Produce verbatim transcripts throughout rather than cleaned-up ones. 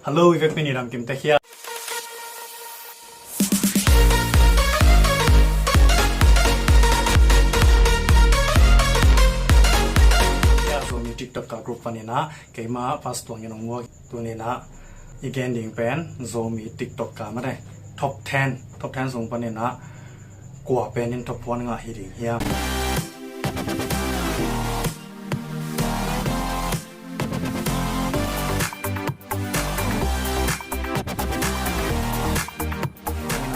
Hello, i vekpi in i dam kim tek hia? Zomi TikTok ka group panin ah keima Pastor Ngen Ong Muak, tuni in ah i gen ding pen Zomi TikTok ka mate top ten, top ten sung panin ah kua pen in top one ngah hi ding hiam?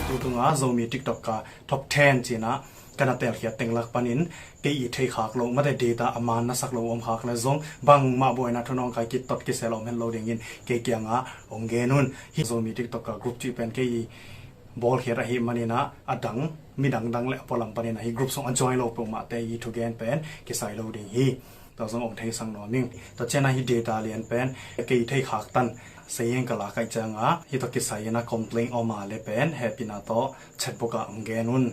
Tu tunga Zomi TikTok ka top ten ci-in ah ka na telkhiat teng lak panin kei i theikhak loh mate, data a man na sak loh om khak le zong bangmah buaina thunawng kai kitot kisel om hen lo dingin kei kiangah ong gen un. Hih Zomi TikTok ka group cih pen kei i bawlkhiat ahih manin ah a dang, midang dang le a pualam panin ah hih group sung a join lo peuhmahte i thugen pen kisai lo ding hi. Tua zong ong theisak nuam ing. Tua ciangin ah hih data lian pen kei i theikhak tan sei ing ka lak ahih ciangin ah hih tawh kisai in ah complain om a le pen hehpihna tawh chatbox ah ong gen un.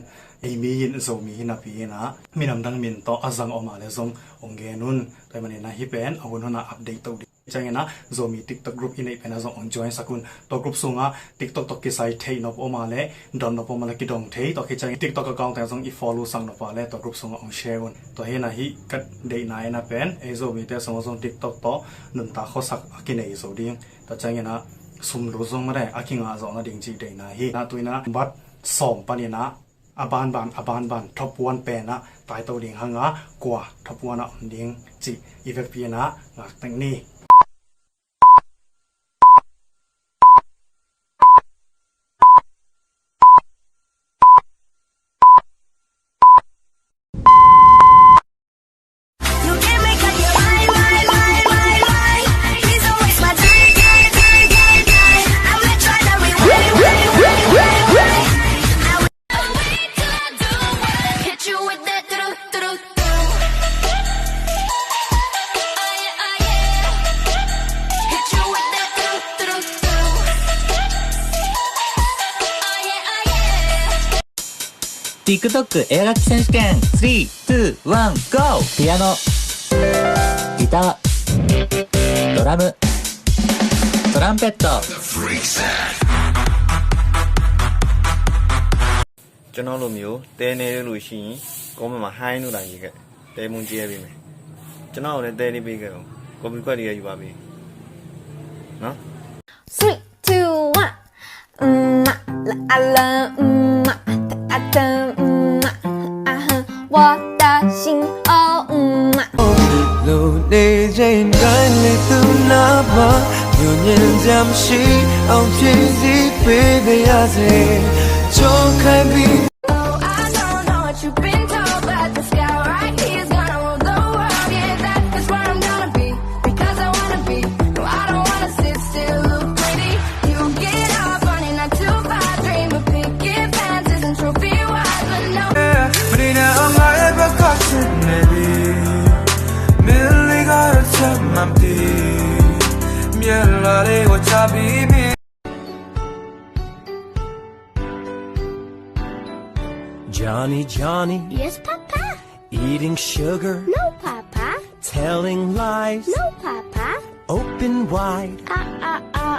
Ei mi in Zomi hi napi in ah minam dang min tawh a zang om a le zong ong gen un. Tua ahih manin ah hih pen a hun hun ah update to ding. Ciangin ah Zomi TikTok group i neih pen ah zong ong join sak un. Tua group sungah TikTok tawh kisai theih nop om a le, dot nop om a le kidong thei. Tua khit ciangin TikTok account teng zong i follow sak nop a le tua group sungah ong share un. Tua hi in ah hih ka deihna in ah pen ei Zomite sungah zong TikTok tawh nuntak khuasak a kinei zo ding. Tua ciangin ah sum lut zong mate a kingah zawh nading cih deihna hi. Na tu in ah bat sawm panin ah a banban, a banban top one pen ah taito ding hang a, kua top one ah om ding cih i vekpi in ah ngak tek ni. TikTok 英語選手権、スリー、ツー、ワン、ゴー。 Piano, guitar, drum, trumpet. ကျွန်တော်လိုမျိုး တဲနေလို့ရှိရင် comment မှာ hi လို့လာရေးခဲ့ တဲမုန်းကြီးရပြီမယ် ကျွန်တော်ကိုလည်း တဲလေးပေးခဲ့အောင် copy ခွက်တွေက ယူပါပြီနော် Three, two, one. 嗯嘛啦啊啦，嗯嘛，哒啊哒，嗯嘛，啊哈，我的心哦，嗯嘛。 လိုနေချိန်တိုင်းလေးသူ့နားမှာ ညူညင်စရာမရှိအောင် ဖြည့်ဆည်းပေးပါရစေ ချိုးခိုင်းပြီး Oh, I don't know what you've been told, but the sky right here's gonna rule the world. Yeah, that's just where I'm gonna be, because I wanna be. No, I don't wanna sit still, look pretty. You get up on it, not to fight, dream of picket fences and trophy wives, but no. မနေနဲ့ I'm not ever caught in maybe. Million got a time, I'm deep. မြေလာလေးကို Johnny, Johnny. Yes, Papa. Eating sugar. No, Papa. Telling lies. No, Papa. Open wide. Ah, ah, ah.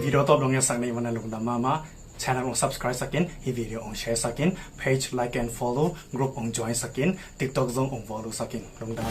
วิดีโอตบลง sak nei man a lungdam mahmah. Channel ong subscribe sak in, hih video ong share sak in, page like and follow, group ong join sak in, TikTok zong ong follow sak in. Lungdam.